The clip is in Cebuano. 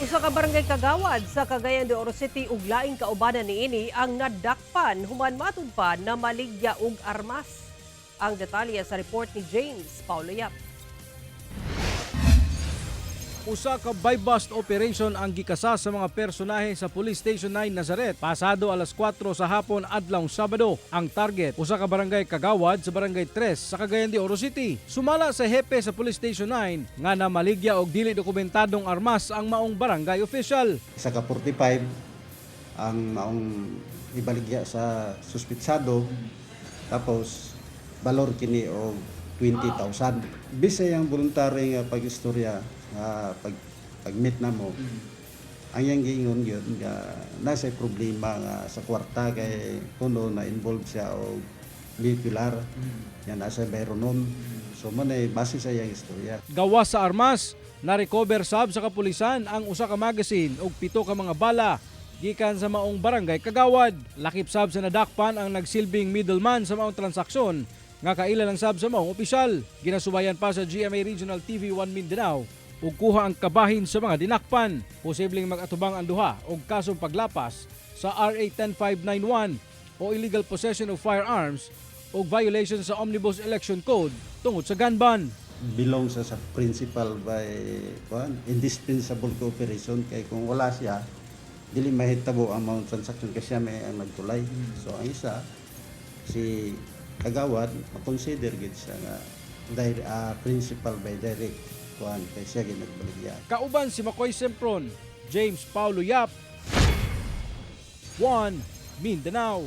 Usa ka barangay kagawad sa Cagayan de Oro City ug laing kaubanan niini ang nadakpan human matud pa na maligya og armas. Ang detalye sa report ni James Paulo Yap. Usa ka buy-bust operation ang gikasa sa mga personahe sa Police Station 9 Nazareth pasado alas 4 sa hapon adlawng Sabado. Ang target, usa ka barangay kagawad sa Barangay 3 sa Cagayan de Oro City. Sumala sa hepe sa Police Station 9 nga namaligya og dili dokumentadong armas ang maong barangay official. Isa ka 45 ang maong ibaligya sa suspitsado, tapos balor kini og 20,000. Bisay ang voluntary nga pag-istorya nga pag-meet na mo, ang iyang giingon gyud nga nasa problema nga sa kwarta kay kuno na involved siya og vehicular yan nasa Bayronon. So mo na base sa iyang istorya. Gawas sa armas, na-recover sab sa kapulisan ang usa ka magazine ug pito ka mga bala gikan sa maong barangay kagawad. Lakip sab sa nadakpan ang nagsilbing middleman sa maong transaksyon nga kaila lang sab sa maong opisyal. Ginasubayan pa sa GMA Regional TV 1 Mindanao ug kuha ang kabahin sa mga dinakpan. Posibleng mag-atubang ang duha og kasong paglapas sa RA 10591 o illegal possession of firearms o violation sa Omnibus Election Code tungod sa gun ban. Belong sa principal by kuan, indispensable cooperation, kay kung wala siya, dili mahitabo ang mga transaction kasi siya may ang nagtulay. So ang isa, si kagawad, ma-consider gid siya nga principal by direct kuan kay siya gid nagbaligya. Kauban si Makoy Sempron, James Paulo Yap, 1 Mindanao.